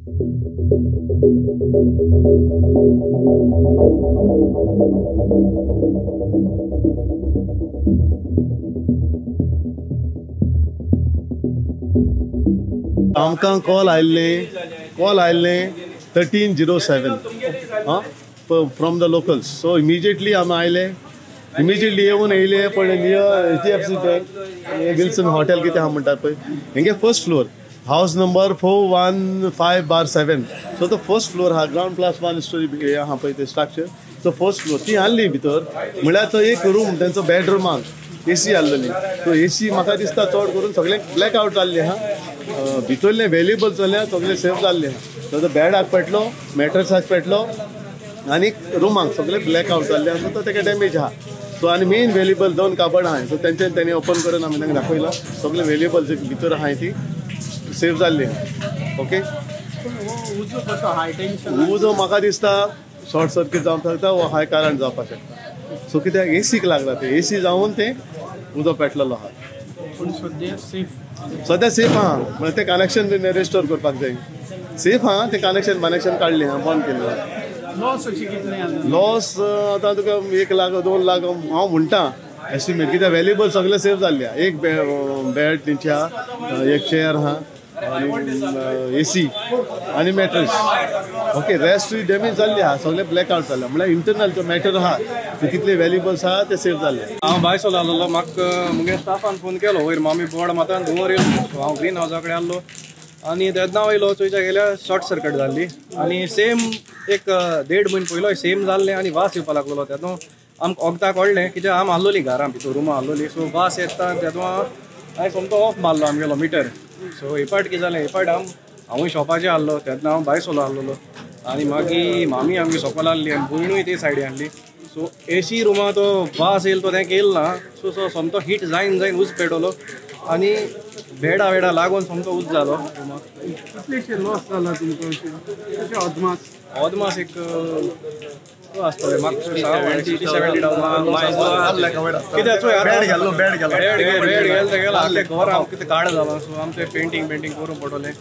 आमकां कॉल आयिल्ले 13:07 from the locals. So immediately आमी आयले, इमिजिएटली येवन येयले पण near HDFC bank Wilson hotel कितें आहा म्हणटात पळय, हेंगे first floor house number 415/7. So तो फर्स्ट फ्लोर आहा, ग्रावंड प्लस 1 स्टोरी हे आहा पळय ते स्ट्रक्चर. सो फर्स्ट फ्लोर ती आहली भितर, म्हळ्यार तो एक रूम तेंचो बेडरुमाक एसी आहलेली. सो एसी म्हाका दिसता चड करून सगळें ब्लॅक आवट जाल्लें आहा, भितरलें व्हेल्युएबल जाल्यार सगळें सेफ जाल्लें आहा. सो तो बेडाक पेटलो, मॅट्रसाक पेटलो आनी रुमाक सगळें ब्लॅक आवट जाल्लें आसा, तो तेका डॅमेज आहा. सो आनी मेन व्हेल्युएबल 2 काबड आहाय, सो तेंच्यान तेणी ओपन करून आमी तांकां दाखयलां, सगळें व्हेल्युएबल जे भितर आहाय ती सेफ जाल्ली आहा. ओके, उजो म्हाका दिसता शॉर्ट सर्कीट जावंक शकता वा हाय करंट जावपाक शकता. सो कित्याक एसीक लागला तें, एसी जावन तें उजो पेटलेलो आहा. सद्या सेफ आहा, म्हळ्यार तें कनेक्शन बीन रिस्टोर करपाक जाय. सेफ आहा, तें कनेक्शन बानेक्शन काडलें आहा, बंद केल्लें. लॉस आतां तुका 1 लाख 2 लाख हांव म्हणटा एस्टिमेट, कित्याक व्हेल्युएबल सगळें सेफ जाल्लें आहा. एक बेड तेंची आहा, एक चेअर आहा आनी एसी आनी मॅट्रस. ओके, रेस्ट डॅमेज जाल्ली आहा, सगळें ब्लॅक आवट जाल्लें, म्हळ्यार इंटरनल जो मॅटर आहा ते कितले व्हेल्युएबल्स आहा ते सेफ जाल्ले. हांव भायसोल आहलोलो, म्हाका मुगे स्टाफान फोन केलो, वयर मामी बोर्ड माता धुंवर येयलो. सो हांव ग्रीन हावसा कडेन आहलो आनी तेन्ना वयलो चोयच्या गेल्यार शॉर्ट सर्कट जाल्ली आनी सेम एक 1.5 म्हयनो पयलो सेम जाल्लें आनी वास येवपा लागलेलो. तेदो आमकां वखदां कळ्ळें कित्याक आम आहलोली घरां भितर रुमां आहलोली. सो वास येता तेदो हांवें सोमतो ऑफ मारलो आमगेलो मिटर. सो हे पाट कितें जालें, हे पाट हांवूय शॉपाचेर आहलो, तेन्ना हांव भायसोलो आहलोलो आनी मागीर मामी आमगे सोकोल आहली आनी भयणूय ते सायडीन आहली. सो एसी रुमा तो वास येयलो तो तें केलो ना, सो सो सोमतो हीट जायन जायन उज पेटवलो आनी बेडा वेडा लागून सोमतो उज जालो रुमाक. कितलेशे लॉस जाला तुमकां अशें अदमास? अदमास एक आसतलें म्हाका 60-70,000. कित्याक चोय बेड गेलो तेगेलो आमचें घर आमकां कितें काड जालां, सो आमचें पेंटींग पेंटींग करूंक पडटलें.